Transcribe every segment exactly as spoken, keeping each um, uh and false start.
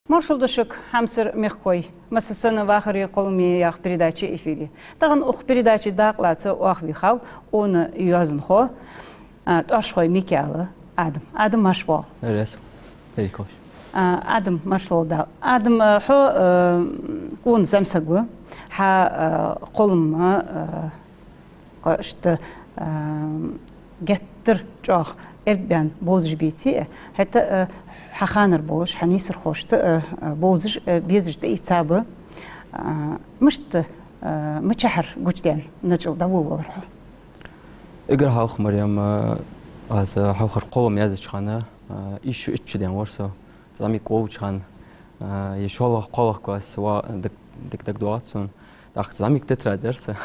Маршал да шуга, хьамсара мехкахой. Массаза санна «Вахари Кхоллами» яха передача эфире. Тахан укх передаче дакъа лаца оаха вийхав къона йоазонхо, а, ТӀоаршхой Микаил Адам. Адам, марша воагӀалва. Раьза. Теркалаш. А, Адам, маршал да. Адам, а, хьо, а, къона зӀамсаг ва, хьа, а, кхоллам, а, кхы иштта, а, геттара чӀоагӀа эргабаьнна бовзаш беций, хӀаьта, а, хьа ханара болаш, хьа нийсархошта, а, а, бовзаш, а, безаш тӀаийца ба. А, мишта, а, мичахьара гучадаьнна начӀал дӀаволавелар хьо? Эггара хьалха, Марем, а, аз хьалхара кхоллам язъеча хана, а, ийс шу, итт шу даьнна вар со. ЗӀамига волча хана, а, е шоллагӀа, кхоалагӀа класс ва, дика, дика дагадоагӀац сона. ТӀаккха зӀамига тетрадь яр са.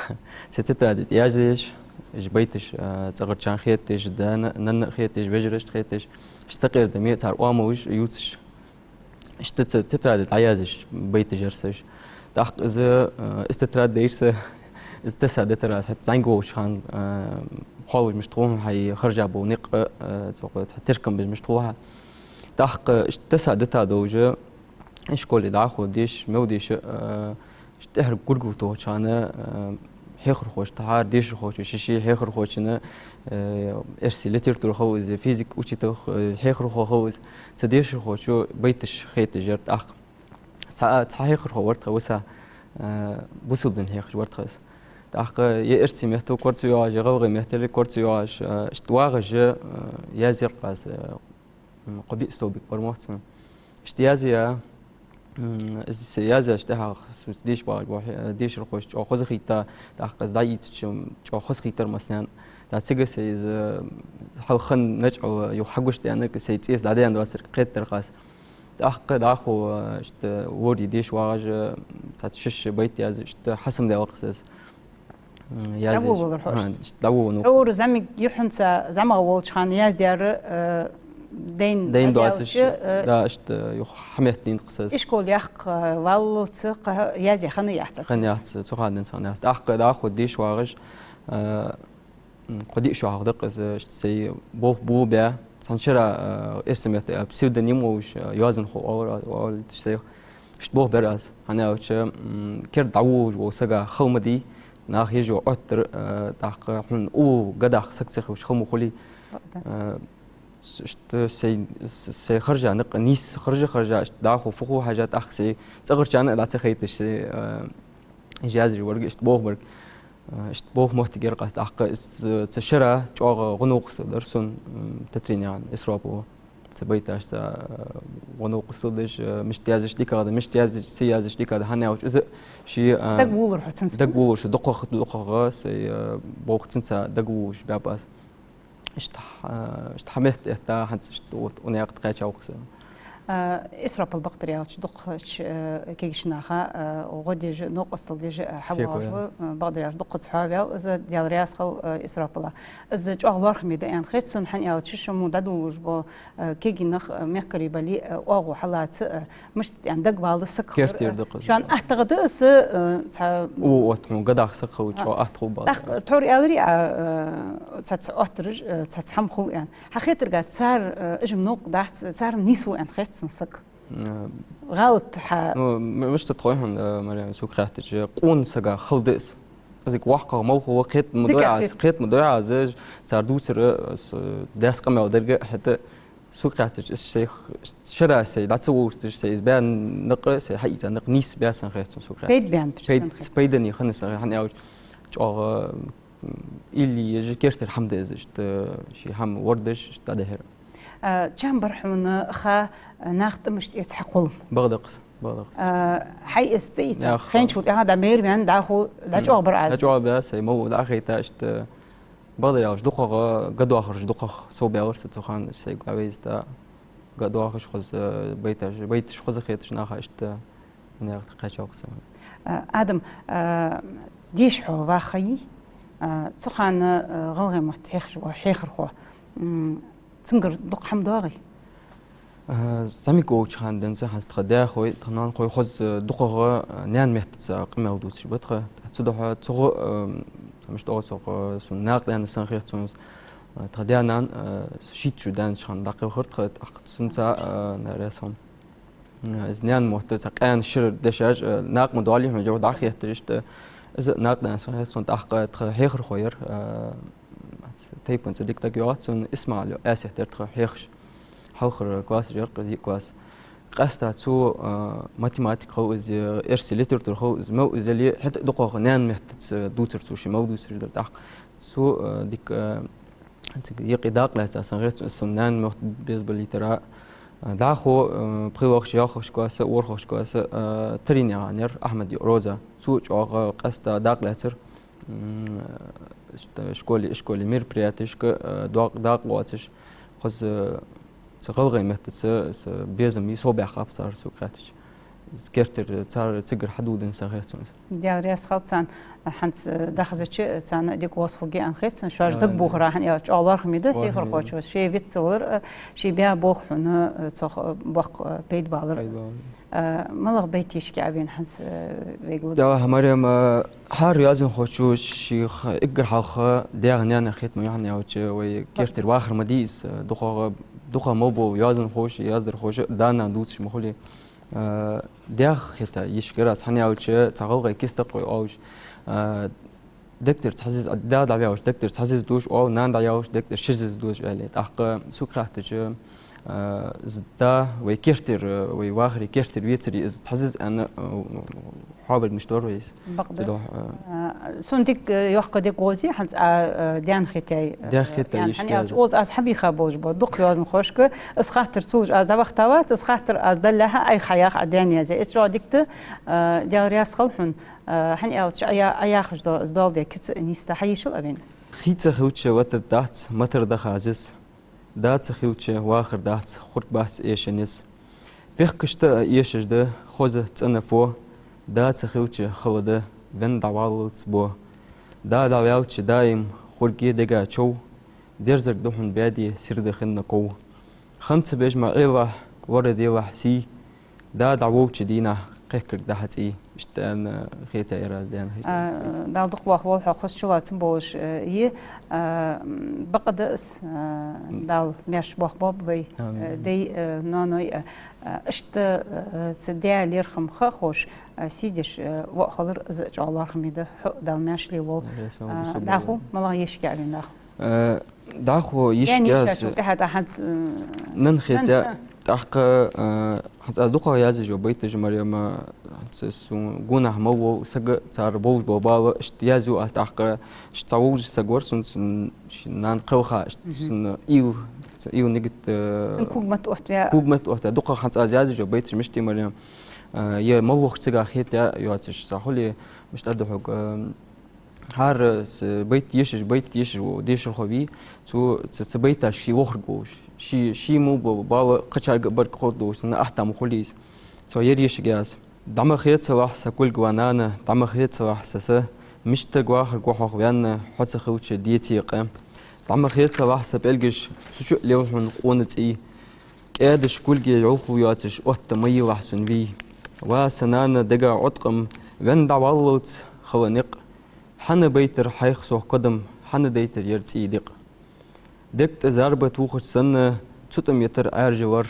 Цу тетраде тӀа язъеш, уж байташ, а, цӀагӀарчарна хеташ, да-, на-, нанна а хеташ, вежарашта хеташ, уж цакъердаме, цар оамалаш ювцаш. Иштта цу тетраде тӀа язъеш байташ яр са уж. ТӀаккха из, а, из тетрадь дайра са, из тесса дитар аз, хӀаьта зӀамига волча хана, а, ховш мишта хул хьона хьай харжа бола никъ, а, цо кхы цхьа теркам беш мишта хул хьа. ТӀаккха иштта тесса дита долаш, ишколе дӀахо деша, мел деша, а, иштта тӀехьара гургвола тохача хана, а, хьехархошта тӀехьара дешархочо, ший-ший хьехархочунна, а, эрсий литература хул из, физика учитель, а, хьехархо хул из, цу дешархочо байташ хеташ яр тӀаккха. Цхьа, цхьа хьехархо вар тха виса, а, бусалба дин хьехаш вар тха из. ТӀаккха е эрсий меттала кора цо йоагӀаш, е гӀалгӀай меттала кора цо йоагӀаш, а, иштта вагӀаш, а, язъяр-кх аз, а, м, кхо-биъ столбик бар мотт сона. Иштта язъяь, м, из са язъяьчул тӀехьагӀа сона деша багӀаш бола хье-, дешархоша чӀоагӀа хозахийтар, тӀаккха из дӀаийцача, м, чӀоагӀа хозахийтар массанена. ТӀаккха цига сай из, э, хьалха хинна начӀал юха хьагучадаьннар-кх, сай цӀи из дӀадаьнна доацар-кх кхетадар-кх аз. ТӀаккха дӀахо, э, иштта лорий деша вагӀаш, э, цхьацца шишша байт язъеш, иштта хьасамдаьлар-кх са из. М, язъеш. ДӀаволавелар хьо иштта? ХӀа, иштта дӀаволавенав. Тхьовра зӀамига юххьанца, зӀамагӀа волча хана яздаьр, э, дайна, дайна доацаш, дӀадаьлча, э, да, иштта юха хьаметтадийнад-кх са из. Ишкол яккха, э, валлалца кхы язъе хиннаяц цо? Хиннаяц, цу хана денз хиннаяц. ТӀаккха дӀахо деша вагӀаш, э, м, кхо-диъ шу хьалха да-кх из, иштта сай болх бу баь, цхьан шера, э, эрсий меттала, э, псевдоним волаш, э, йоазонхо оал-, оалийташ сайх. Иштта болх баьр аз, хӀана аьлча, м, керда дӀаволавеш волча сага хала ма дий наха еш йола Ӏоттар, э, тӀаккха хьона уллув гадах саг ца хилча хала ма хулий. Да. Э, с-, иштта сай, с-, сай харжа никъ нийса харжа-харжа, иштта дӀахо фу хул хьажа, тӀаккха сай цӀагӀарчарна а дӀа ца хайташ, сай, э, язъеш варга, иштта болх барга. Э, иштта болх моттиг яр-кх аз тӀаккха. Из, э, цу шера чӀоагӀа гӀо-новкъостал дар сона, м, Татренихан Исропала цу байташца, э, гӀо-новкъостал деш, э, мишта язъеш дикагӀа да, мишта язъеш, ца язъеш дикагӀа да, хӀана аьлча из ший, э, дагаволавелар хьо цунца? Дагаволавелар со, дукхагӀа, дукхагӀа сай, э, болх цунца дагаволавелаш баьб аз. Иштта, э, иштта хьаметтаэтта, хӀанз иштта вот укх наькъа тӀа кхаьчав-кх со. Э, Исропал, бакъдар аьлча, дукхача, э, кагийча наха, э, гӀо деш а, новкъостал деш а, э, хьавоагӀаш ва, э, бакъдар аьлча, дукхаза хьо а ваьв из, Даьла раьза хилва, э, Исропала. Из чӀоагӀа лоархӀаме да аьнна хет сона, хӀана аьлча шоаш мо дӀадолалуш бола, э, кагий нах, э, мехкарий бале а, э, оагӀув хьалаца, э, мишта аьнна дагавала саг хилар, керттера, э, да-кх из. Шоана аттагӀа да из, э, цхьа уллув отт хьона гадах саг хилар, чӀоагӀа аттагӀа хул бала. ТӀаккха тхьовра аьларий Ӏа, э, цхьацца оаттараш, э, цхьацца хӀама хул аьнна? Хьа хетарга, цар, э, уж-м новкъа дац, цар-м нийса ва аьнна хет сона саг. Э, гӀалат хьа. Ну, м-, мишта да хой хьона, э, Марем, сога хаьттача, къона сага хала да из. Из-м воккхагӀа мала хул, кхетам ма дой аз, кхетам ма дой аз, цар дувцар, э, с-, даьсса къамаьл дерг а, хӀаьта сога хаьттача, из сай х-, шера сай дӀа ца вувцаш, сай из баьнна никъ, сай хьаийца никъ нийса баь санна хет сона сога хаьттача. Пайда баьнна пайд-, санна хет. Пайдане хинна санна, хӀана аьлча чӀоагӀа, м, илли ежа керттера хӀама да из, иштта ший хӀама лорадеш, иштта дӀадихьар. А, чам бар хьона ха, а, наха тӀа мишта эц хьа кхоллам? Бакъда-кх из, бакъда-кх из. А, хьай из тӀаийца, хьайначул тӀехьагӀа дӀа майра ваьнна, дӀахо, дӀа чӀоагӀа бар аз. ДӀа чӀоагӀа бар аз, сай мала дӀа а хайта, иштта, бакъдар аьлча, дукхагӀа, гадоахараш дукхагӀа совбаьлар са цу хана, сай гӀа веза тӀа, гадоахаш хоза, байташ, байташ хозахеташ наха, иштта, наькъа тӀа кхаьчав-кх со. А, Адам, а, деша хьо ваха хайий, а, цу хана, а, гӀалгӀай мотт хьехаш вола хьехархо, м, цунгара дукха хӀама доагӀий? А, зӀамига волча хана денз хӀанз тха даь-хой, тха наьна-хой хоза дукхагӀа, а, наьна меттаца къамаьл дувцаш ба тха. Цудухьа цох, а, мишта оал цох, а, сона накъадаьнна санна хет сона из. А, тха даь-нана, а, шийтта шу даьннача хана дӀакхелхар тха, тӀаккха цунца, а, наьра сан. Из наьна мотт цхьа къаьна шира дешаш, э, накъа ма доаллий хьона, жо дӀахеттар иштта. Из накъа да аьнна хет сона, тӀаккха тха хьехархо яр, э, тайпан цӀи дика дага йоагӀац сона, ИсмаӀал йоӀ, Асет яр тха хьехаш. Хьалхара класс яр, кхы йиъ класс. Къаьстта цо, э, математика хов из, э, эрсий литература хов из, мел из яле, хӀаьта а дукхагӀа наьна меттаца дувцар цо, ше мел дувцараш дар тӀаккха. Цо, э, дика, э, цига юкъе дакъа лаьца сан гӀерт, сона наьна мотт беза балийтар. ДӀахо, э, пхелагӀча, ялхлагӀча класса, ворхӀлагӀча класса, э, Таринаькъан яр Ахьмада йоӀ Роза. Цо чӀоагӀа къаьстта дакъа лаьцар, м, э, школе, школе мероприятешка, э, дакъа, дакъа лоацаш. Хоза, э, цу гӀалгӀай меттаца, цу безам йисо баьккхаб цар, цо кхетача. Кертера цар цигара хьадувдина сан гӀерт сона. Даьла раьза хилва царна, хӀанз, э, дахазача, царна дика гӀоз хургья аьнна хет сона, шоаш дагабохар, хӀана аьлча чӀоагӀа лоархӀаме да хьехархочо. Ший виццалар, э, ший баь болх хьона, э, цох, э, боккха, э, пайда балар. Пайда балар. Э, малагӀа байт йишкӀа а вена хӀанз, э, вайга лу. Даьла хьа, Марем, э, хӀара йоазонхочо шийх эггара хьалха даьх-наьнах хет ма яхьна аьлча, вай кертера вахар ма дий из, э, дукхагӀа, дукха мел бола йоазонхоша, яздархоша да-нана дувцаш ма хулий. Э, даьх хета йишкӀа яр аз, хӀана аьлча цхьа гӀалгӀай кица да-кх вай оалаш. Э, дегтӀара цхьа зиза, да дӀаваьлча дегтӀара цхьа зиза дожаш оал, нана дӀаяьлча дегтӀара ши зиза дожаш оал. ТӀаккха сога хаьттача, э, из да вай кертера, вай вахаре кертера вецаре из цхьа зиза аьнна, э, хьоабар мишта вар вай из. Бакъда. Цудухьа, э, А, сона дика, э, йоккха дика гӀоз я хӀанз, а, э, даьх хетаяь, э, даьх хетаяь ян, йишкӀа хӀана аьлча яр. Оаз аз хьабийха болаш ба дукха йоазонхошка, из хаттар ца луш аз дӀавахийта вац, из хаттар аз даллалехьа, Ӏайха хьаяха Ӏа даьна язъяь. Из чӀоагӀа дика да, э, Даьла раьза хилва хьона, э, хӀана аьлча Ӏа я-, Ӏа яхаш дола, из дола даь кица нийсса хьайийшал а вайна из. Хий ца хилча ватар дац, матар даха еза из. Да ца хилча вахар дац, хургбац эша низ. Пехкашта а эшаш да хоза цӀена фо, да ца хилча хала да венна дӀаваллалца бо. Да дӀаваьлча даим хургья дега чов, дерзарг да хьона баьде сийрда хинна ков. Ханна ца беш ма Ӏелахь, лораделахь сий, да дӀаволча дийнахьа кхехкарг да хьа цӀий. Иштта аьнна хетаяр аз, даьна хетаяр. А, Дала дукха вахаволва хьо, хоза чулоацам болаш, э, я, а, м, бакъда из, а, Дала маьрша боахаболба вай, Амин. Э, дай, э, ноаной, э, э, иштта, э, цу даь лерхӀам ха а ховш, э, сий деш, э, воӀ хилар из а чӀоагӀа лоархӀаме да, хьо а Дала маьрша лелаволва. Алейкум салам. А, дӀахо, малагӀа йишкӀа я вайна дӀахо? Э, дӀахо йишкӀа я аз. Даьна йишачул тӀехьа тӀа хӀанз, э, нанна хетаяь, нанна, а. ТӀаккха, э, хӀанз аз дукхагӀа язъеш я байташ, Марем, хӀанз сона гонахьа мел вола саг, цар болаш бола бала, иштта язъю аз тӀаккха, иштта цхьа вовзаш саг вар сона, цун ший нана кхелха, иштта, мгм, цун уйла, цун уйла нигат, э, цун ког меттаоттаваь. Ког меттаоттаваь. ДукхагӀа хӀанз аз язъеш я байташ мишта я, Марем, э, е моллагӀча сага хетаяь йоацаш, цхьа хуле, мишта аргда хьога, э, ХӀара с-, байт ешаш, байт ешаш вола дешархо вий, цо цу, цу байташка ше лохарг волаш, ше, ше мо бо-, бала кхычарга а барг ховргдолаш санна ахьтам хулийс. Цо ер ешаргья аз. ДӀа ма хецалахь са кулг, ва нана, дӀа ма хецалахь са са, мишта вахарг ва хьох ваьнна, хьо ца хилча деце къа. ДӀа ма хецалахь са пӀелгаш, цу чу а лел хьона къона цӀий. КӀаьдаш кулге йӀовхал йоацаш, отта ма елахь сона вий. Ва са нана, дега Ӏоткъам, венна дӀаваллалца хала никъ. ХӀана байтар хьайх сох кодам, хӀана дайтар ер цӀий дикъ? Дег тӀа зарба тухача санна, цу тӀа метар Ӏаьржа вар.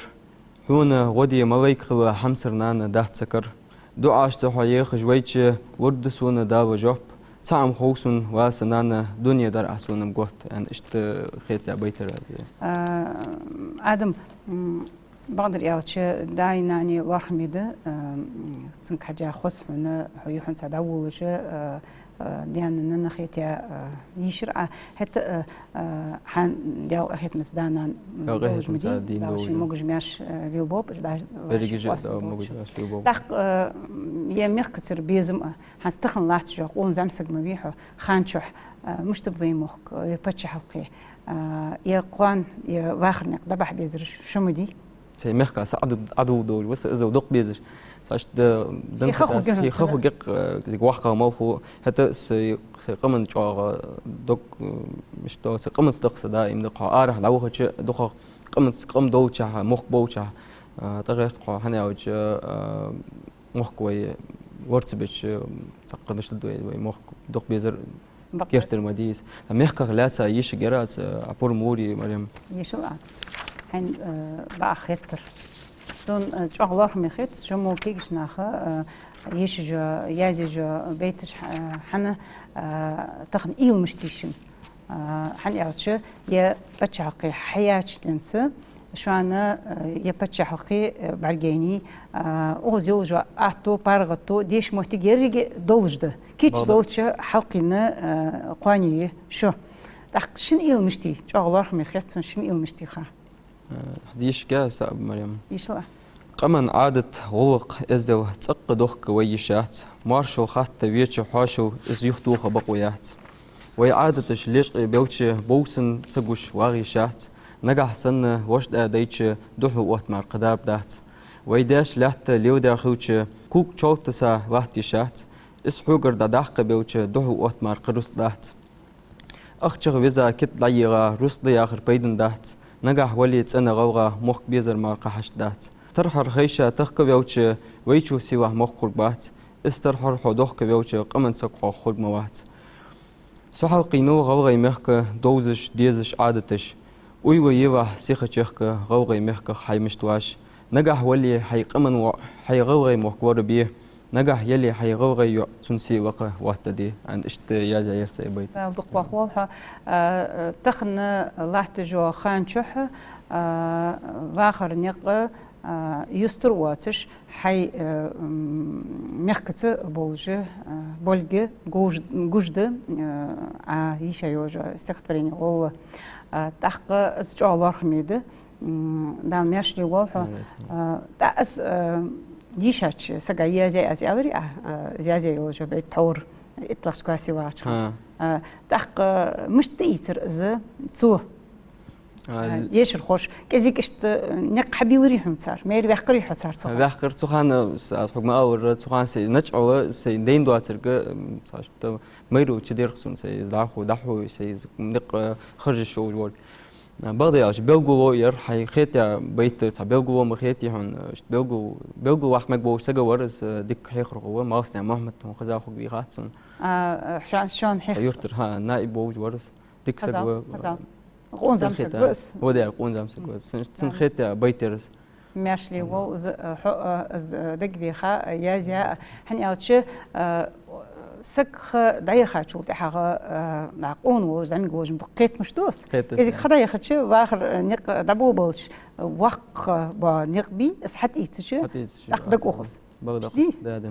Хьона гӀо де малайк хила хьамсара нана дац са кара. ДуӀаш ца хьо ехаш вайча, лургда сона Дала жоп. Цхьа хӀама хов сона, ва са нана, дуне дар Ӏа сона готта, аьнна, иштта хетаяь байташ я. А, Адам, м, бакъдар аьлча, даи нанеи лоархӀаме да, а, м, цунга хьежжа хоза хьона, хьо юххьанца дӀаволлаш, а, а, даьна-нанна хетаяь, а, йишар Ӏа. ХӀаьта, а, а, хьа Даьла къахетамца да-нана, м, Даьла долаш ма дий, къахетамца дийна Дала долаш ший да. Могаш-маьрша, а, лелаболба, уж да-, Даьла ший могаш-маьрша лелаболба. ТӀаккха, а, е мехкацара безам а, хӀанз тахан латташ йола къона зӀамсаг ма вий хьо, хана чухь, а, мишта ба вай мохк, вай паччахьалкхе, а, е кхоана, е вахара никъ дӀабахьа безараш шу ма дий? Сай мехка са Ӏадал-, Ӏадал долаш ва са, из дукха безаш. Са иштта дан хеташ, ха хургья, ха хургья, а, дика вахка мал ху, хӀаьта сай, сай къаман чӀоагӀа дог, а, мишта, сай къаманца да-кх са даим да-кх, хьо арахьа дӀавахача дукхагӀа къаманца, къам долчахьа, мохк болчахьа, а, тӀагӀерт хьо, хӀана аьлча, а, мохк вай лора ца беча, тӀаккха мишта да вай, вай мохк дукха безар. Бакъ. Кертера ма дий из. Мехках лаьца йишаргьяр аз, а, пур мури, Марем. Йишал Ӏа. Хьайна, э, бакъахьа хетар. Сона, э, чӀоагӀа лоархӀаме хет шо мо кегийча наха, э, ешаш йола, язъеш йола байташ, э, хӀана, э, тахан уйла мишта я шун. Э, хӀана аьлча, ер паччахьалкхе хьаяьча денз, шоана, э, ер паччахьалкхе, э, бӀаргаяйнай, э, укхаза йолаш йола аьттув, паргӀато, деша моттиг еррига долаш да. Кийча долча хьалкхийна, э, кхоане я шо. ТӀаккха шун уйла мишта я, чӀоагӀа лоархӀаме хет сона шун уйла мишта я ха. Э, хьадешаргья, Саба Марем. Ешалахь. Къаман Ӏадат, гӀулакх, эздел цӀаккха дохка вай йиш яц. Моаршал хатта веча хьоашал из юхатоха бокъо яц. Вай Ӏадаташ лечкъа белча, бовсан ца гуш вагӀа йиш яц. Нагахь санна воаш дӀадайча, духьал отта мара кхы дарба дац. Вай даьша лаьтта леладаь хилча, кулг чолтаса латта йиш яц. Из хьогара дӀадаккха белча, духьал отта мара кхы рузкъа дац. Ахчах веза кит дӀайийгӀа, рузкъа да яхар пайдана дац. Нагахь вале цӀена гӀалгӀа, мохк безар мара кхы хьашт дац. Тархьар хайша тахка велча, вайчул сийлахь мохк хургбац. Из тархьар хьо дохка велча, къаман саг хьох хург ма вац. Со хьалкхийнав гӀалгӀай мехка, довзаш, дезаш Ӏадаташ. Уйла йилахь сиха чехка, гӀалгӀай мехках хьай мишта ваш. Нагахь вале хьай къаман воӀ, хьай гӀалгӀай мохк лорабе. Нагахь яле хьай гӀалгӀай йоӀ, цун сий лакха латтаде, аьнна, иштта язъяьяр са ер байт. Дала дукха вахаволва хьо. А, тахан латташ йола ха чухь, а, вахара никъ, а, юстара воацаш, хьай, а, м, мехкаца болаш, а, болга гуж-, гуш да, а, Ӏа йийша йолаш йола стихотворени гӀолла. А, тӀаккха из чӀоагӀа лоархӀаме да. М, Дала маьрша лелаволва хьо. Маьрша. А, тӀа аз, а, йийшача сага язъяь аз аьлар, а, а, язъяь йолаш йола байт тхьовра, иттлагӀча классе вагӀача хана. ХӀа. А, тӀаккха мишта ийцар из цо? А, а, дешархоша. КӀезига иштта никъ хьабийлларий хьона цар? Майра ваьккхарий хьо цар цу хана? Ваьккхар цу хана, с-, аз хьога ма аллара, цу хана сай начӀала, сай дайна доацарга, м, цхьа иштта майрал чудерх сона, сай из дӀахо, дӀахо, сай из никъ, э, харжаш йолаш волга. Бакъда аьлча, белгало яр, хьай хетаяь байт цхьа белгало ма хетий хьона, иштта белгал-, белгалваккха мегаш волча сага вар из, э, дика хьехархо ва, Малсанаькъан Мухьмад, хьона хеза хургвий хац сона. А, э, шоана, шоана хьех- Юртара, хӀа, наиб волаш вар из. Дика саг ва. Хезав, хезав. Къона зӀамсаг ва из. Ва, дера, къона зӀамсаг ва из. Цун, цун хетаяь байт яр из. Маьрша лелаволва из, э, хьо, э, из, э, дагавеха, э, язъяь, э, хӀана аьлча, э, саг ха дӀаяхачул тӀехьагӀа, э, нах къона волаш, зӀамига волаш, ма дукха кхетамаш да из. Кхеташ. КӀезига ха дӀаяхача, вахара, э, никъ дӀаболабалча, э, воккха бола никъ бий, из хьатӀаийцача, хьатӀаийцача, тӀаккха дага ухаш. Бакъда. Дий? Да, да.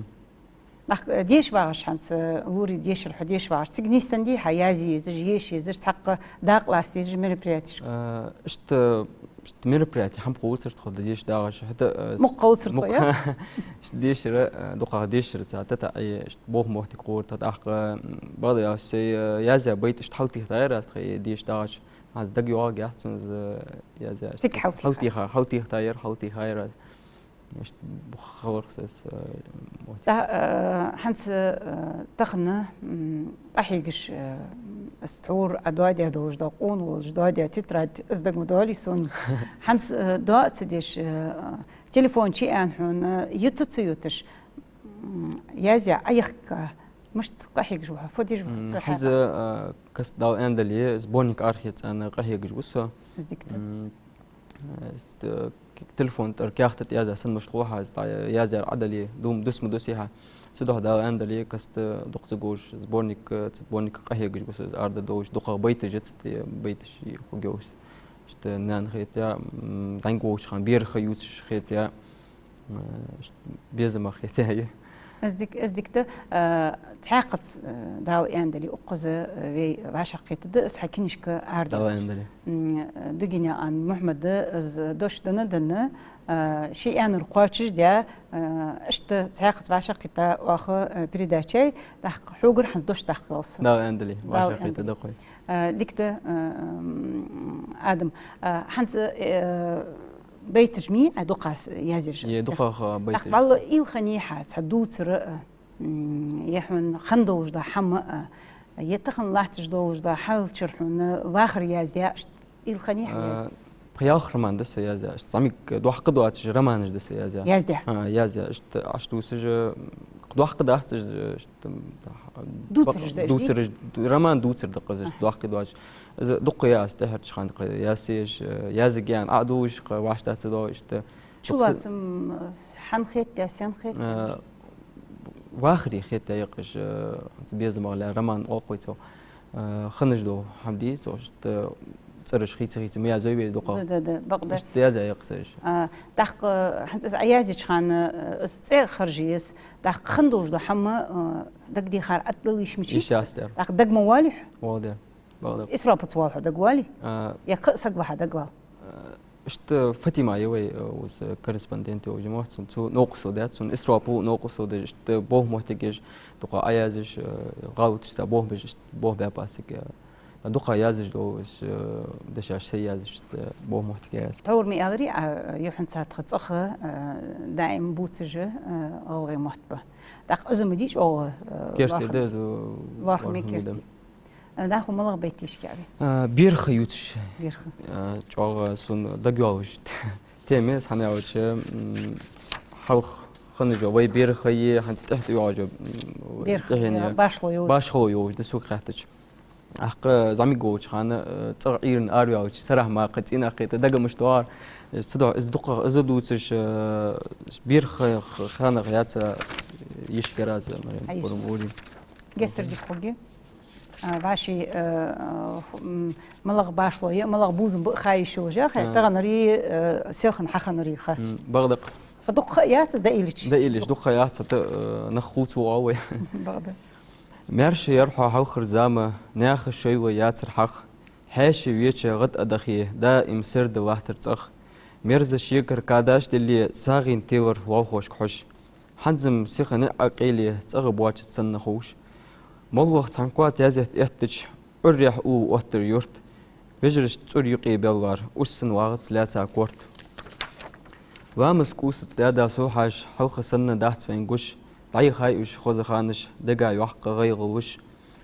ТӀаккха, э, деша вагӀаш хӀанз, э, лорий дешар хьо деша вагӀаш. Цига нийсденнадий хьа язъе езаш, еша езаш, цхьаккха дакъа лаца дезаш мероприятешка? Э, иштта, иштта мероприяти хӀама хулацар тхо деша дагӀаш. ХӀаьта, э, мукъа хулацар тхо, мукъа, я? Иштта дешара, э, дукхагӀа дешара цхьа тата, э, иштта болх моттиг хулар тха тӀаккха, м, бакъда аьлча, сай, э, язъяь байт иштта хьалтехийтаяр аз тха, э, деша дагӀаш. Аз дагайоагӀаргьяц сона из, э, язъяь. Цига хьалтеха? Хьалтеха, хьалтехийтаяр, хьалтехаяр аз. Иштта бух хиларх са из, э, мотт. ТӀа, э, хӀанз, э, тахан, м, къахьегаш, э, из тхьовра Ӏа доадаь долаш дола, къона волаш доадаь тетрадь, из дага ма доалий сона. ХӀанз, э, доа а ца деш, э, телефон чуаьнна хьона, юта ца юташ, м, язъяь Ӏайихка, мишта къахьегаш ва хьо, фу деш ва хьо? М, ца хьаькъал. ХӀанз, э, каста Дала аьнна дале, сборник арахеца аьнна къахьегаш ва со. Из дика да. М, Э, ст-, к-, телефон тӀара каьхат тӀа яздаь санна мишта хул хьа, из тӀа язъяьр Ӏа дале, ду-, дус ма дусий хьа. Цудухьа Дала аьнна дале, каста дукха ца говш, сборник, э, цу сборника къахьегаш ва со, из арадаргдолаш, дукхагӀа байташ я цу тӀа, байташ хургйолаш. Иштта наьна хетаяь, м, зӀамига волча хана бер ха ювцаш хетаяь, э, иштта безамах хетаяь я. Из дика, из дика да, э, цхьаькхаза, э, Дала аьнна дале, укхаза, э, вай вӀашагӀкхетаргда, из хьа книжка арадаьлча. Дала аьнна дале. М, Дугинаькъан Мухьмада из дош денна, денна, э, ше аьннар кхоачашдаь, э, иштта цхьаькхаза вӀашагӀкхийтта оаха, э, передаче, тӀаккха хьогара хӀанз дош даккха йоал со. Дала аьнна дале, Дала аьнна дале. ВӀашагӀкхетаргда-кх вай. Э, дика да, э, м, Адам. Э, хӀанз, э, байташ мий Ӏа дукха язъеш? Е, дукхагӀа байташ. ТӀаккха валла уйла хиннай хьа цхьа дувцар, э, м, е хьона хинна долаш дола хӀама, а, е тахан латташ долаш дола хьал чура хьона вахар яздаь, иштта уйла хиннай хьа яздаь? А, пхи-ялх роман да са яздаь, иштта зӀамига доккха доацаш романаш да са яздаь. Яздаь? А, яздаь, иштта Ӏа дувцаш, м, доккха дац, иштта, иштта, м, дувцараш да, дувцараш, роман дувцар да-кх из, иштта доккха доацаш. Из дукха я аз тӀехьарча хана, кхы язъеш, э, язъе аьнна Ӏа а дувлаш, кхы вӀаштӀа ца доалаш, иштта Чулацам, э, хьан хетта, сен хетта? Э, вахаре хетта йоккхаш, э, хӀанз безам бахьан роман оалаш цох. Э, хиннаш дола хӀама дий, цох иштта цӀераш хийца-хийца ма язъе вай дукха. Да, да, да, бакъда. Иштта язъяь йоккха цӀераш. А, тӀаккха хӀанз аз Ӏа язъяьча хана, э, аз цӀи харжа еза, тӀаккха хинна долаш дола хӀама, э, дагадехар Ӏа тӀадилла йиш мича? Йиш яц дер. ТӀаккха дага ма воалий хьа? Воал дер. Бакъда. Исропаца воал хьо, дага воалий? А, е кхы а саг вале хьа, дага вал? Э, иштта Фатима я вай, э, укхаза корреспондент йолаш ма вий, цун, цо новкъостал даьд, цун Исропа новкъостал деш, иштта болх моттиг еш, дукха Ӏа язъеш, э, гӀалаташ цхьа болх беш, иштта болх баьб аз цига. Э, дукха язъеш дола, из, э, дешаш сай язъеш, иштта болх моттиг яь аз. Тхьовра ма аьларий Ӏа, э, юххьанца тха цӀагӀа, э, даим бувцаш, э, гӀалгӀай мотт ба. ТӀаккха из ма дий чӀоагӀа, э, керттера лоархӀаме, да, из лоархӀаме, лоархӀаме керттера. Да. Э, дӀахо малагӀа байт дешаргья Ӏа вай? А, берхӀа ювцаш. БерхӀа. А, чӀоагӀа сона дагайоалаш тема я из, хӀана аьлча, м, хьалха хиннаш йола вай берхӀа я, хӀанз тӀехьа тӀайоагӀаш йола, м, берхӀа тӀехьенна я, башхало йолаш. Башхало йолаш да сога хаьттача. ТӀаккха зӀамига волча хана, э, цӀагӀа Ӏуйрийна араваьлча, сарахьа ма кхы цӀенах кхийтта, дага ма дувцар. Цудухьа из дукха, из дувцаш, э, берхӀа х-, ханах яц, э, йиш гараза, Марем, хӀай йиш. Пурам урим. Геттара дика хургья. А, вӀаший, э, э, ху-, м, малагӀа башхало я, малагӀа бувзам ба ха йиш йолаш я хьа, а, таханарий, э, селхан хьахинарий ха. М, бакъда-кх из. Ха дукха яц из дӀаийлача? ДӀаийлача дукха яц, хӀаьта, э, нах хувцавоагӀа вай. Бакъда. Маьрша яр хьо хьалхара зама, наьха шоайла яцар хьагӀ. Хьаьша веча гӀад а дахе, даим сердал латтар цӀагӀа. Мерза шекара кадаш дале, сагӀийна телар лоалахошка хьожаш. ХӀанз-м сиха ниӀ а къайле, цӀагӀа боацача санна ховш. МоллагӀа цхьан коа тезет эттача, Ӏуйрийна уллув оттар юрт. Вежарашта цӀур юкъе бел вар, уж санна вагӀац лаьца корта. Ламаз кӀувсат даьда со хьажа, хьалха санна дац вайна гуш. ДӀайха уж хоза ханаш, дега йоккха гӀайгӀа луш.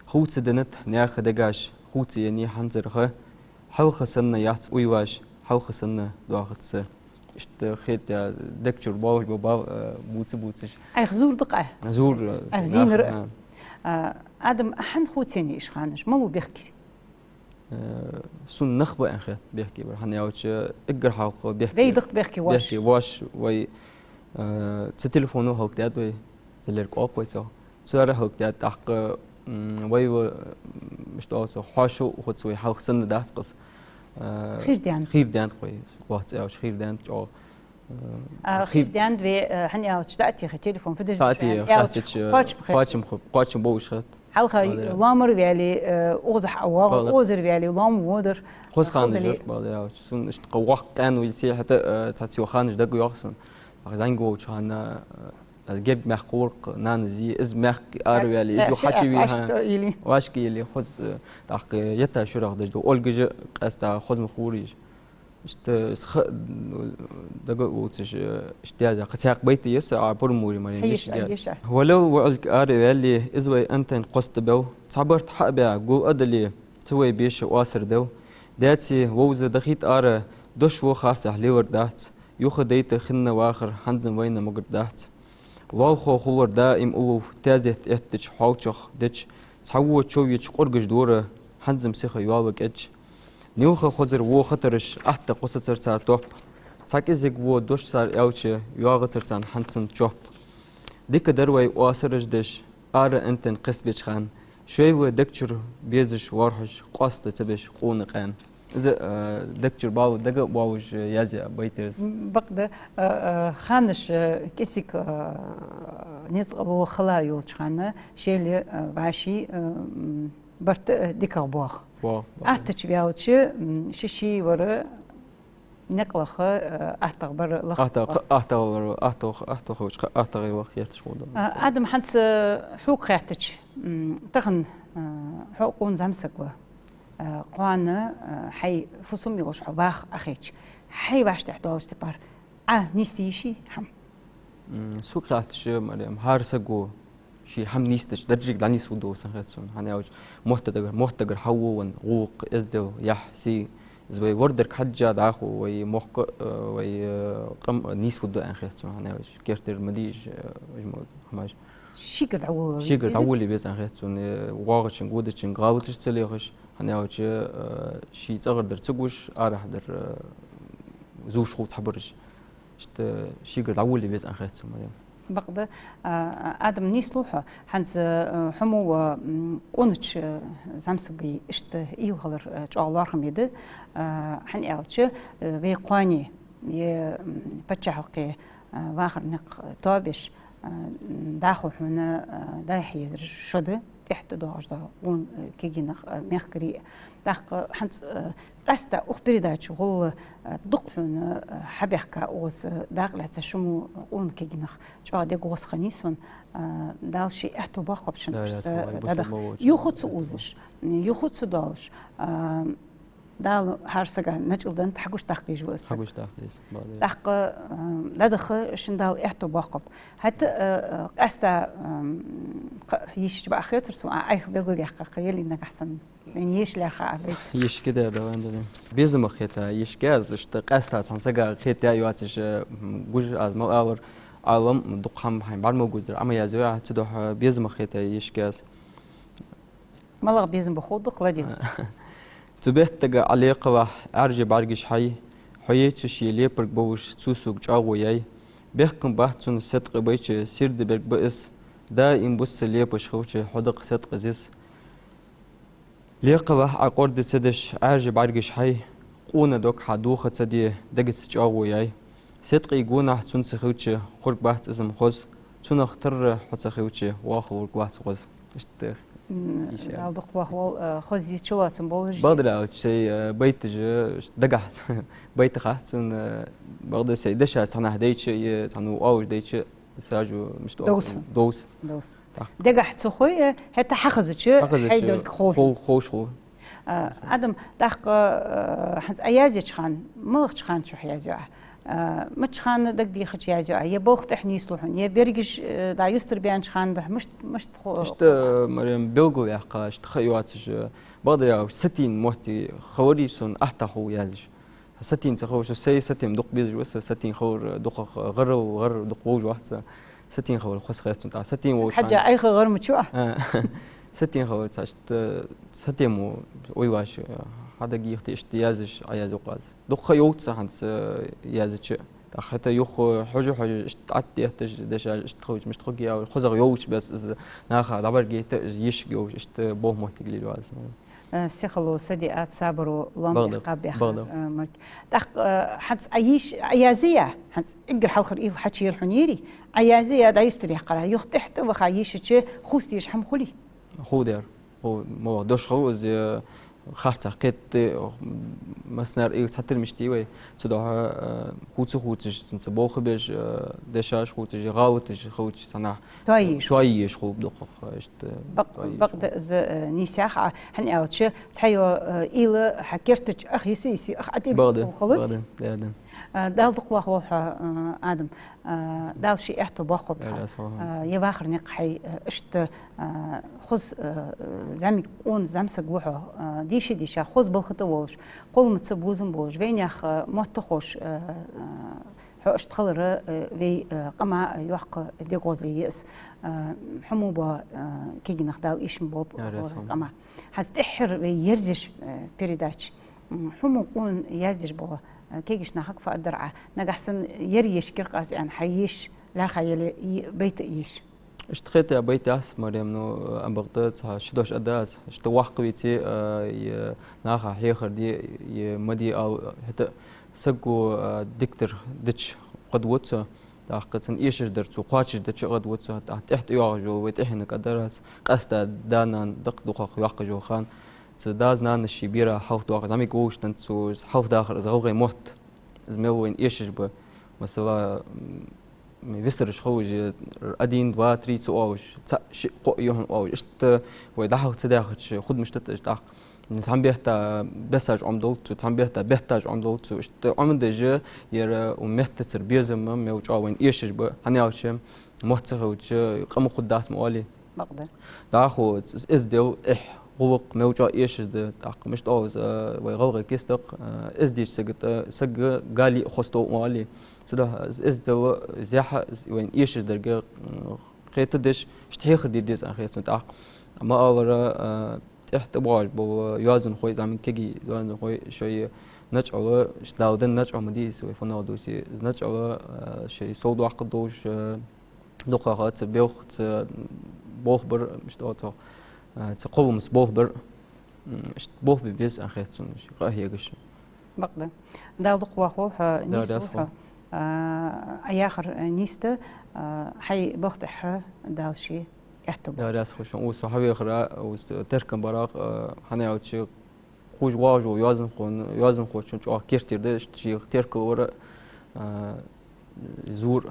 Хувцаденнад наьха дегаш, хувцаеннай хӀанзара ха. Хьалха санна яц уйлаш, хьалха санна доахац са. Иштта хетта, дег чура боалаш бола бал, э, бувца-бувцаш. Ӏайха зувр да-кх Ӏа? Зувр, э, Ӏайха зийнар. Наха, а. А, Адам, хьан хувцаеннай уж ханаш? Малув бехке? Э, сона нах ба аьнна хет бехке бар. ХӀана аьлча, эггара хьалха бехке. Вай да-кх бехке воаш. Бехке воаш, вай, э, цу телефоно хӀалакдаьд вай, зӀамига оалаш вай цох. Цар хӀалакдаьд, тӀаккха, м, вай ва, м, иштта оал цох, хьоашалгӀа ухац вай хьалха санна дац-кх из. Э, хийра даьннад. Хийра даьннад-кх вай, лоацца аьлча, хийра даьннад чӀоагӀа. Э, а, хийра даьннад вай, э, хӀана аьлча, дӀа а теха, телефон фу деш да аьлча, хаьттача, хаьттача, кхоачам хет. Кхоачам хет, кхоачам болаш хет. Хьалха лоамара ваьле, э, укхазахьа воагӀар, укхазара ваьле, лоам водар. Хоза ханаш яр, бакъда аьлча. Сона иштта кхы воккха къаьна ваьле, хӀаьта, э, цхьацца йола ханаш дага йоагӀа сона. ТӀаккха зӀамига волча хана, э, герга мехка хургва-кх нана-зи, из мехка араваьле, из юха хьачувена, вӀашка еле. ВӀашка еле, хоза, э, тӀаккха етта шура деш дола Ольга-жа къаьстта хоза ма хургйий. Иштта из ха дага а вувцаш, э, иштта язъяь, кхы цхьаькха байт я из, а, пурам урим, Марем, хӀай, йиш йиш, а, даьд. Йиш а. Валлал, воӀилг араваьле, из вай Ӏантайна кхоста бел, цхьа барт хьа а баь, гул а дале, цу вай беша оасар дел. Даьца вовза дахийта ара, дош во харцахьа лелар дац, юха дайта хинна вахар хӀанз-м вайна могар дац. Лоалахо хулар даим уллув, тезет эттача, хьоалчагӀа деча, цхьавола чов йича къоргаш дора, хӀанз-м сиха йоал ва кӀедж. Нилха хозар во хатараш, атта кхоссацар цар топ. Цхьа кӀезига во дош цар аьлча, йоагӀацар царна хӀанз санна чоп. Дика дар вай оасараш деш, ара Ӏантайна кхестабеча хана, шоайла дег чура безаш лоархӀаш, къоаста ца беш къона къаьна. Из, э, дег чура бала дага а боалаш язъяь байт я из. М, бакъда, э, э, ханаш, э, кӀезига, э, ницкъало хала йолча хана, шоайла, э, вӀаший, э, м, барт, э, дикагӀа боагӀа. БоагӀа, боагӀа. Аттача ваьлча, м, ши-ши вар никъ лаха, э, аттагӀа бар лаха. АттагӀа, аттагӀа вар, аттагӀа, аттагӀа хилча, аттагӀа лаха гӀерташ хул. А, Адам, хӀанз хьога хаьттача, м, тахан, э, хьо къона зӀамсаг ва. Э, кхоана, э, хьай фусам йолаш хьо ваха Ӏохайча, хьай вӀаштӀехьа доаллача тайпара Ӏа нийсде йиш йий хӀама? М, сога хаьттача, Марем, хӀара саго ший хӀама нийсдича, деррига дӀанийсву дов санна хет сона. ХӀана аьлча, моттадагара, моттадагара хьавола вайна гӀулакх, эздел, яхь, сий. Из вай лорадерг хьежжа дӀахо вай мохк а, э, вай, э, къам а нийсву дов аьнна хет сона. ХӀана аьлча, керттера ма дий уж, э, уж мо хӀамаш. Шийгара дӀаволавала веза. Шийгара дӀаволавала веза аьнна хет сона, э, воагӀачунга, водачунга гӀалаташ ца лехаш. ХӀана аьлча, э, ший цӀагӀара дар ца гуш, арахьа дар, э, зувш хул цхьабараш. Иштта шийгара дӀаволаве веза аьнна хет сона, Марем. Бакъда, а, Адам, нийслу хьо, хӀанз, а, хьо мо ва, м, къонача, а, зӀамсага иштта уйла хилар, а, чӀоагӀа лоархӀаме да, а, хӀана аьлча, а, вай кхоане, е, м, паччахьалкхе, а, вахара никъ тоабеш, а, м, дӀахо хьона, а, дӀаяхьа езар шо да, тӀехьа тӀадоагӀаш да къона, а, кегий нах, а, мехкарий. ТӀаккха хӀанз, а, къаьстта укх передача гӀолла, а, дукха хьона, а, хьабаьхка укхаза дакъа лаьца, шо мо къона кегий нах чӀоагӀа дега гӀоз хиннай сона, а, Дала ший аьттув боаккхалба шун Да, иштта, я салам, дӀадахьа. Бусалба воча Юха ца да. Узалуш, юха ца доалаш, а, Дала хӀара сага начӀал денна хьагучадаккха дезаш ва из. Хьагучадаккха деза, бакъда. ТӀаккха, а, дӀадаха шун Дала аьттув боаккхалба. ХӀаьта, а, а, къаьстта, а, кха-, йишача бакъахьа хетар сона, а, Ӏайха белгалъяьккха, кха, яле нагахьа санна. Вайна йиша лаьрхӀа а вай. Йиша кхетадаь да вайна дале. Безамах хета йишага аз, иштта къаьстта цхьан сага хетаяь йоацаш, м, гуш аз мел алар, Ӏалам дукха хӀама хьайна бӀарга мел гуш дар, Ӏа ма язъю, цудухьа безамах хета йишага аз. МалагӀа безам ба ховдакх ладийгӀа. Цу беттага Ӏа лекха вахь, Ӏаьржа бӀаргаш хьай, хьо еча ший лепарг бовш, цо сога чӀоагӀо яьй. Бехкам бац цун седкъа байча, сийрда берг ба из, даим бус лепаш хилча, хьо дакъа седкъа зис. Лекха вахь Ӏа кӀорда ца деш, Ӏаьржа бӀаргаш хьай, къона дог хьа доха ца де, дегаца чӀоагӀо яьй. Седкъий гонахьа цунца хилча, хургбац из-м хоза, цунах тарра хьо ца хилча, вахалургвац гӀоз. Иштта. М, Иштта. Дала дукха вахаволва, э, хоза йист чулоацам болаш. Бакъдар аьлча, сай, э, байташ, э, дагахь байташ хул цун, э, бакъда сай дешаш цхьаннахьа дайча, е цхьанне оалаш дайча, сразу мишта Довз. Довз. Довз. Так. Дагахь ца хой, э, хӀаьта хьахезача, Хьахезача хьай долга хов. хов-, ховш хул. А, Адам, тӀаккха, а, хӀанз Ӏа язъеча хана, малагӀча хана чу язъю Ӏа? А, мичча хана дагадехача язъю Ӏа? Е балха тӀехьа нийслу хьона, е берригаш, э, дӀа юстара баьннача хана да, мишт-, мишта хо-, Иштта, хо-, Марем, белгалъяьккха, иштта ха йоацаш, э, бакъдар аьлча, сатийна моттиг хиларе сона атта хул язъеш. Сатийна ца хилча, сай сатем дукха безаш ва со, сатийна хилар дукхагӀа гӀарал, гӀар дукха вовзаш вац со. Сатийна хилар хоза хет сона, тӀаккха сатийна волча Хьажа, хана Ӏайха гӀар ма чу Ӏа? А, сатийна хилар цхьа иштта, сатем ва, ой ваш, хьадагийхте иштта язъеш, Ӏа язъю-кх аз. Дукха йовз со хӀанз, э, язъеча. ТӀаккха хӀаьта юха хьожа-хьожаш, иштта тӀатетташ, дешаш иштта хилча, мишта хургья, хозагӀа йовзаш бесса из наха дӀабӀаргайта, из йишага йовзаш, иштта болх моттиг лелаю аз. Э, сихало, саде ат, сабаро лоам Бакъда, бехк баьхар, бакъда. э, Марем. ТӀаккха, э, хӀанз Ӏа йиш-, Ӏа язъяь, хӀанз эггара хьалхара уйла хьачуяьр хьона, ери, Ӏа язъяь дӀаюстара яьккхар, юха тӀехьа тӀаваха йишача, хувца дезаш хӀама хулий? Хул дера. Хул, мо дош хул из, э, харцахьа кхетаде, массанахьара уйла цхьатарра мишта я вай. Цудухьа, э, хувца, хувцаш, цунца болх беш, э, дешаш хувцаш, гӀалаташ хилча цхьаннахьа Тоаеш. Тоаеш хул дукхагӀа, иштта, Бакъ-, тоаеш бакъда хул. Из, э, нийсагӀа, хӀана аьлча, цхьайола, э, уйла хьа керта чу ах йиса-йиса, ах Ӏатилла Бакъда, хул халац. бакъда, да, да. Э, Дала дукха вахаволва хьо, э, Адам. Э, Дала ший аьттув боаккхалба хьа. Аьле, салам. Э, е вахара никъ хьай, э, иштта, э, хоза, э, э, зӀамига къона зӀамсаг ва хьо, э, дийша-дийша, хоза балха тӀа волаш, кхолламца бувзам болаш, вайнаьха, э, мотт ховш, э, э, Хьо иштта хилар, э, вай, э, къаман, э, йоккха дегӀозал я из. Э, хьо мо бола, э, кегий нах Дала эшам болба Аре, хьо сан. къаман. ХӀанз тӀеххьара вай ерзаеш, э, передача. М, хьо мо къона яздеш бола, э, кегийча нахага фу аргдар Ӏа? Нагахьа санна ер еш киркъаз аьнна, хьа еш лаьрхӀа яле, и-, байта еш. Иштта хетаяь байт яц, Марем, ну, ам бакъда цхьа ши дош аргда аз. Иштта воккхавеце, а, е наха хьехар де, е ма де ала, хӀаьта саго, а, дикадар дича гӀадвода цо, тӀаккха цунна эшаш дар цо кхоачашдича гӀадвода цо, тӀаккха тӀехьа тӀайоагӀаш йола вай тӀехьенга кӀадар аз, къаьстта да-нана да-кх дукхагӀа йоккхаш йола ха. Цу дас-нанас ший бера хьалхадоаккха зӀамига волаш денз цо хьалхадахар из гӀалгӀай мотт. Из мел вайна эшаш ба. Масала, м, висараш ховш, один, два, три ца оалаш, цаӀ, шиъ, кхоъ, юхьанца оалаш. Иштта вай дӀахьалха ца даьхача, хургда мишта да из тӀаккха. Цхьан бетта бесаш Ӏомадолаш цо, цхьан бетта бетташ Ӏомадолаш цо. Иштта Ӏомадеш, ер укх меттацара безам мел чӀоагӀа вайна эшаш ба. ХӀана аьлча, мотт ца хилча, къам хургдац ма оалий. Бакъда. ДӀахо эздел, эхь, гӀулакх мел чӀоагӀа эшаш да, тӀаккха мишта оал из, а, вай гӀалгӀай кистах, а, эздийча сага тӀа, сага гали а хоза тов ма оалий. Цудухьа из эздел, зехьа, из вайна эшаш дарга, м, кхетадеш, иштта хьехар де деза аьнна хет сона тӀаккха. Ма аллара, а, тӀехьа тӀабоагӀаш бола йоазонхой, зӀамига кегий йоазонхой, шоай начӀал, ш-, Дала денна начӀал ма дий из вай фуннагӀа дувце, из начӀал, э, шоай сов доаккхаргдолаш, э, дукхагӀа цхьа белх, цхьа болх бар, мишта оал цох, э, цхьа кхолламца болх бар, м, иштта болх бе беза аьнна хет сона, шоай къахьегаш. Бакъда. Дала дукха вахаволва хьо, Дала нийса раьза хилва хьо. Хьо. А, Ӏа яхар, э, нийса да, а, хьай балха тӀехьа Дала ший аьттув болба. Дала раьза хилва шоана. Укхаза со хьавехар, укхаза теркам барах, а, хӀана аьлча, кхувш воагӀаш вола йоазонхо, йоазонхочун чӀоагӀа керттера да, иштта шийх теркал вар, а, зур.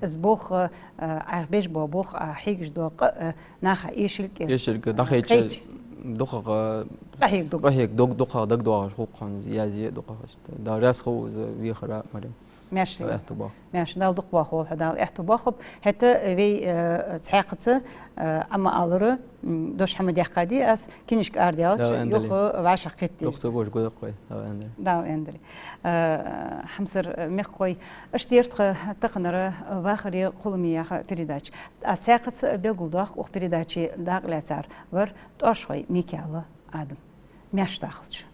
Из болх, а, Ӏайха беш бола болх, а, хьегаш дола къа, а, наха эшилга, Эшилга, а, дӀахайча, кхайча. ДукхагӀа къахьег дог. Къахьег дог, дукхагӀа дагадоагӀаш хул хьона из язъе, дукхагӀа иштта. Дала раьза хилва из вехар, Марем. Маьрша Дала аьттув боаккхалба. Маьрша, Дала дукха вахаволва хьо, Дала аьттув боаккхалба. ХӀаьта вай, э, цхьаькхаза, э, Ӏа ма аллара, м, дош хӀама даьккхадий аз, кинишка арадаьлча, Дала аьнна дале. Юха вӀашагӀкхетадий. Дукха ца гуш гуш да-кх вай, Дала аьнна дале. Дала аьнна дале. Э, хьамсара, э, мехкахой, иштта яр тха тахан вахаре, «Кхолламе» яха передача. Аз цхьаькхаза белгалдоаккх, укх передаче дакъа лаьцар вар тӀоашхой Микаьл Адам. Маьрша дахалда шо.